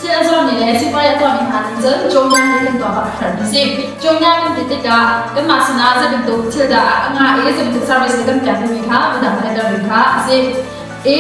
Thil a zuarmi le sipuai a tuahmi hna nih cun cawmia hi kan tuah bak a herhmi a si. Cawmia kan ti tikah kanmah sinah zei bantuk thil dah a ngah i zei bantuk service kan pek timi kha midang theihter ding kha a si. I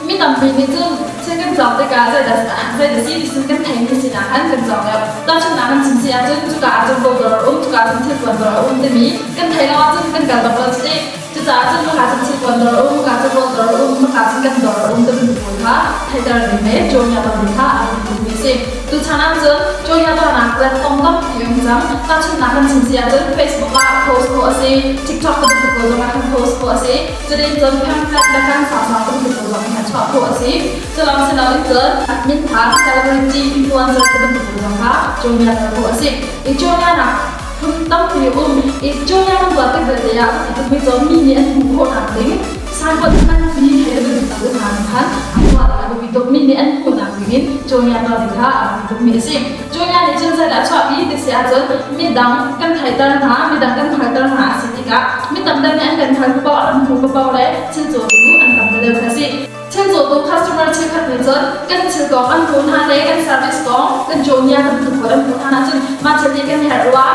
mi tampi nih cun thil kan cawk tikah zeidah zeidah si ti kan theimi sinah khan kan cawk deuh. Tahchunhnak kan chim si ahcun cuka ah cun dawr a um, cuka ah cun thilpuan dawr a um timi kan theih lo ahcun kan kal bak lo si. Cucaah cun hmaka cun thilpuan dawr a um, hmaka cun rawl dawr a um, hmaka cun kan dawr a um timi pawl kha theihter ding le cawmia dawr ding kha a biapi tukmi a si. Tuchan ahcun cawmia dawrnak platform tampi um cang. Tahchunhnak kan chim si ahcun Facebook ah post khawh a si, TikTok bantuk pawl zongah khan post khawh a si. Cutin cun pamphlet le kan sangsang bantuk pawl zong in khan chuah khawh a si. Cu lawng si loin cun minthang, celebrity, influencer bantuk pawl zong kha cawmia dawr khawh a si. I cawmianak phun tampi a um i cawmia kan tuah tik belte ah a tukmi cu mi nih an hmuh khawhnak ding signboard nganpi he biapi tak hna nih khan a tuah a biapi tukmi nih an hmuhnak ding in cawmia tuah ding kha a biapi tukmi a si. Cawmia nih cun zeidah a chuahpi ti si ahcun midang kan theihter hna, midang kan hngalter hna a si tikah mi tam deuh nih an kan hngal paoh an hmu paoh le thil cawtu an tam deuh a si. Thil cawtu customer cheukhat nih cun kan thil kong an hmuh hna le kan service kong kan cawnia kan hmuh an hmuh hna ahcun mah thil nih kan herh rua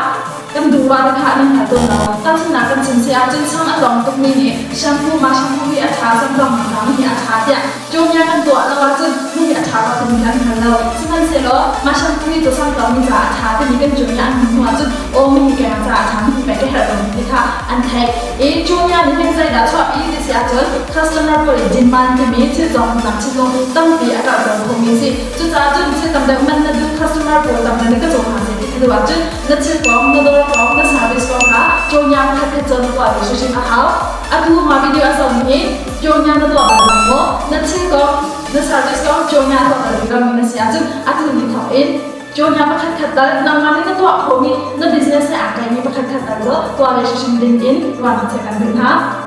kan duh rua ti kha an hngal tawn lo. Tahchunhnak kan chim si ahcun sang a tlawng tukmi nih shampoo mah shampoo hi a ṭha sam tlawng nak hi a ṭha tiah cawnia kan tuah lo ahcun hi a ṭha rua timi kan hngal lo. Sihmanhsehlaw mah shampoo hi cu sam tlawngmi caah a ṭha timi kan cawnia an hmuh hnu ahcun aw mi hi keimah caah a ṭha mi hi pei ka herh lo ti kha an theih. I cawnia nih hin zeidah chuahpi ti si ahcun customer pawl i demand timi thil cawknak thilnu tampi a karhter khomi a si. Cucaah cun thil tam deuh man na duh customer pawl tam deuh nih ka caw hna seh ti na duh ahcun na thil kong, na dawr kong, na service kong kha cawnya pakhat khat cawn na tuah ve hrimhrim a hau. Atu mah video a zohmi hi cawnya na tuah bal cang maw? Na thil kong, na service kong cawnya a tuah bal rih lomi na si ahcun atu ni thawk in cawnya pakhat khat tal nangmah nih na tuah khomi na business he aa tlaimi pakhat khat tal cu tuah ve hrimhrim ding in ruahnak che kan duh hna.